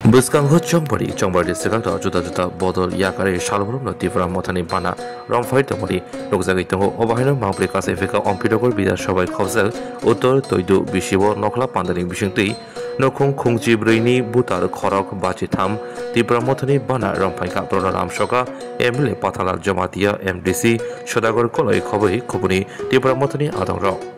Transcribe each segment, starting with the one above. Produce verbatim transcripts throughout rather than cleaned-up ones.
Bwskango Chongbari, Chongbari district-o juda juda bodol yakarwi salbrumno Tipra Mothani bana romphai tongmani nukjagwi tongo. Obo haino Mangpri Kasai Phika Ompitogor Bidhan Sabhai khobjak Uttor Toidu bisibo nokhla pandani bisingtwi nukhung khungchi brwini butar khorok bachi tham Tipra Mothani bana romphaikha. Borokno lamsoka M L A Pathalal Jamatia, M D C Sodagor Koloi khobwi khubuni Tipra Mothani adongrok.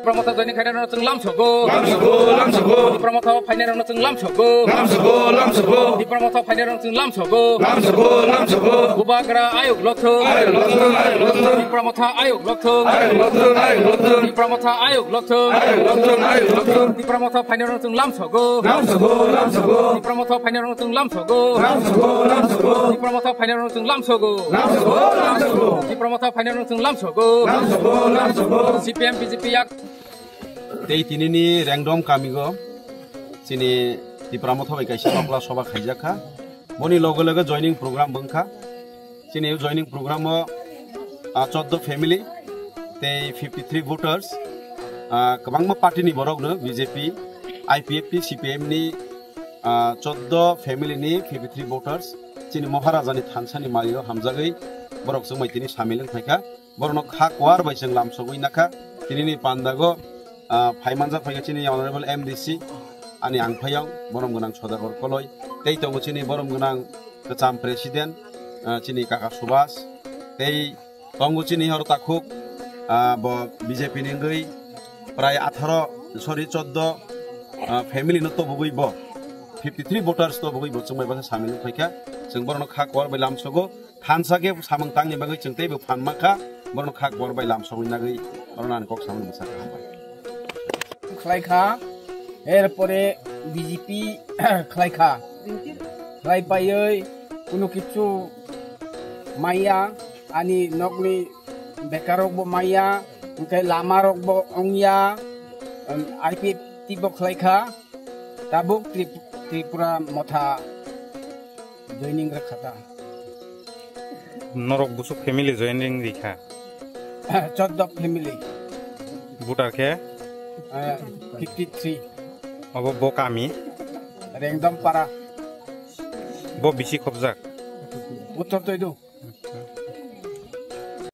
Tipra Motha joining khainai rokno chwng lamsogo. Lamsogo, lamsogo. Tipra Motha phainai rokno chwng lamsogo. Lamsogo, lamsogo. Tipra Motha phainai rokno chwng lamsogo. Lamsogo, lamsogo. Bubagra ayuk lokthung. Ayuk lokthung, ayuk lokthung. Tipra Motha ayuk lokthung. Ayuk lokthung, ayuk lokthung. Tipra Motha ayuk lokthung. Ayuk lokthung, ayuk lokthung. Tipra Motha phainai rokno chwng lamsogo. Lamsogo, lamsogo. Tipra Motha phainai rokno chwng lamsogo. Lamsogo, lamsogo. Tipra Motha phainai rokno chwng lamsogo. Lamsogo, lamsogo. Tipra Motha phainai rokno chwng lamsogo. Lamsogo, lamsogo. C P M B J P yak. Tei tinini Rengdom kamigo chini Tipra Motha bai kaisa nokla soba khaijak kha. Boni loge loge joining program bo wngkha. Chini joining program o, ah, chordo family tei fifty three voters, ah, kwbangma party ni borok no B J P, I P F T, C P M ni, ah, chordo family ni fifty three voters chini Maharaja ni thansa ni mari o hamjagwi borok chwng bai tini samil wng phaikha. Borokno kha kuar bai chwng lamsogwi nakha. Tinini pandago, ah, phai manjak phaikha chini Honorable M D C, ani angphayong, borom gwnang Sodagor Koloi. Tei tongo chini borom gwnang kwcham President, ah, chini kaka Subhas. Tei tongo chini horo takhuk, ah, bo B J P ni wngwi prai atharo, sorry, chordo, ah, family no tobogwi bo, fifty three voters tobogwi bo chwng bai bakhe samil wng phaikha. Chwng borokno kha kuar bai lamsogo. Thansa khe samung tangni bagwi chwng teibo phan mankha, borokno khak bor bai lamsogwi nagwi, borokno ani kok samani bwsa kaham bai. Khlai kha, er pore B J P khlai kha. Khlai paiwi kunu kichu maya, ani nokni bekarokbo maya, hwnkhe lamarokbo wngya, um, I P F T bo khlai kha, tabuk Trip-, Tripura Motha joining rwkha ta. Norok busuk family joining rikha. Chordo family. Voter khe? Eh, fifty three. Obo bo kami? Rengdom para. Bo bisi khobjak? Uttor Toidu.